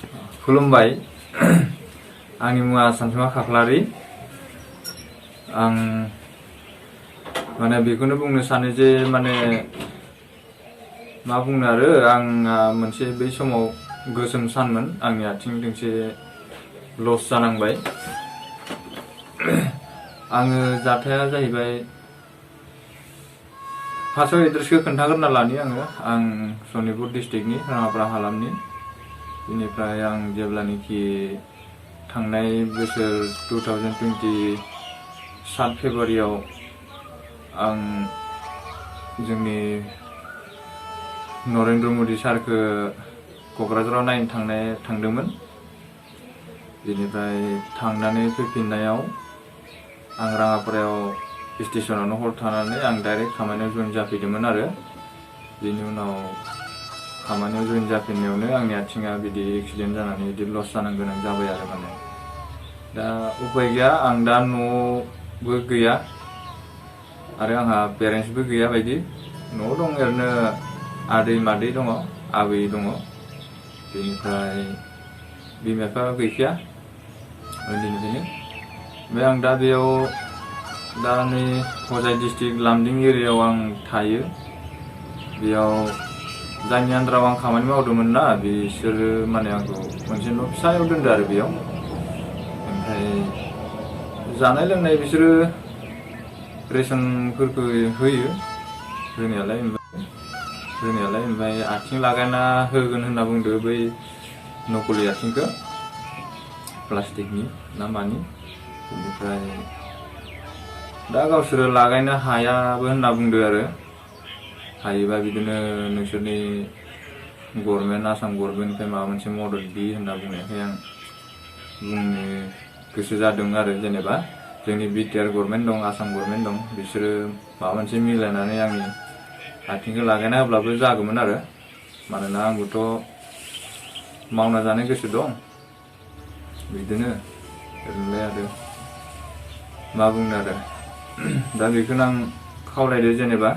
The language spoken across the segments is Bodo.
खुलुमबाय आंनि मुङा सानसुमा खाख्लारि आं माने बेखौनो बुंनो सानो जे माने मा बुंनो आरो आंहा मोनसे बै समाव गोसोम सानमोन आंनि आथिं दोंसे लस जानांबाय आङो जाथाया जाहैबाय फार्स्टआव एड्रेसखौ खोन्थाग्रोना लानि आं सनितपुर डिस्ट्रिक्टनि राङापारा हालामनि बेनिफ्राय आं जेब्लानोखि थांनाय बोसोर 2020 7 फेब्रुवारियाव आं जोंनि नरेन्द्र मदि सारखौ क'क्राझाराव नायनो थांदोंमोन बेनिफ्राय थांनानै फैफिननायाव आं राङापारायाव स्टेशनावनो हर थानानै आं डाइरेक्ट खामानियाव जइन जाफैदोंमोन आरो बेनि उनाव खामानियाव जइन जाफिननायावनो आंनि आथिङा बिदि एक्सिडेन्ट जानानै बिदि लस जानो गोनां जाबाय आरो माने दा उपाय गैया आं दा न'बो गैया आरो आंहा पेरेन्टसबो गैया बायदि न'आव दं ओरैनो आदै मादै दङ आबै दङ बेनिफ्राय बिमा बिफा गैखाया उन्दैनिफ्रायनो ओमफ्राय आं दा बेयाव दा नै हजाइ डिस्ट्रिक्ट लामदिं एरियायाव आं थायो बेयाव जायनि आन्दाराव आं खामानि मावदोंमोन ना बिसोरो माने आंखौ मोनसे न' फिसायाव दोनदो आरो बेयाव ओमफ्राय जानाय लोंनाय बिसोरो रेसनफोरखौ होयो होनायालाय ओमफ्राय आथिं लागायना होगोन होनना बुंदो बै नकलि आथिंखौ प्लास्टिकनि ना मानि बेनिफ्राय दा गावसोरो लागायनो हायाबो होनना बुंदो आरो हायोबा बिदिनो नोंसोरनि गभर्नमेन्ट आसाम गभर्नमेन्टनिफ्राय माबा मोनसे मदद बि होनना बुंनायखाय आं बुंनो गोसो जादों आरो जेनेबा जोंनि बिटिआर गभर्नमेन्ट दं आसाम गभर्नमेन्ट दं बिसोरो माबा मोनसे मिलायनानै आंनि आथिंखौ लागायना होब्लाबो जागौमोन आरो मानोना आंबोथ' मावना जानो गोसो दं बिदिनो ओरैनोलाय आरो मा बुंनो आरो दा बेखौनो आं खावलायदो जेनेबा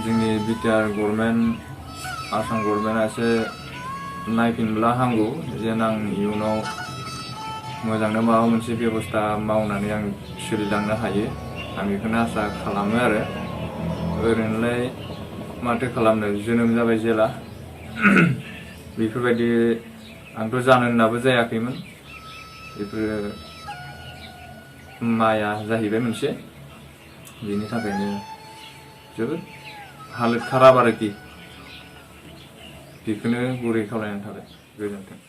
जोंनि बिटिआर गभर्नमेन्ट आसाम गभर्नमेन्टआ एसे नायफिनब्ला हामगौ जेन आं इयुनाव मोजांनो माबा मोनसे बेबस्था मावनानै आं सोलिलांनो हायो आं बेखौनो आसा खालामो आरो ओरैनोलाय माथो खालामनो जोनोम जाबाय जेला बेफोरबायदि आंथ' जानो होननाबो जायाखैमोन बेफोरो माया जाहैबाय मोनसे बेनि थाखायनो जोबोद हालोद खाराब आरोखि बेखौनो गुरै खावलायनानै थाबाय गोजोन्थों।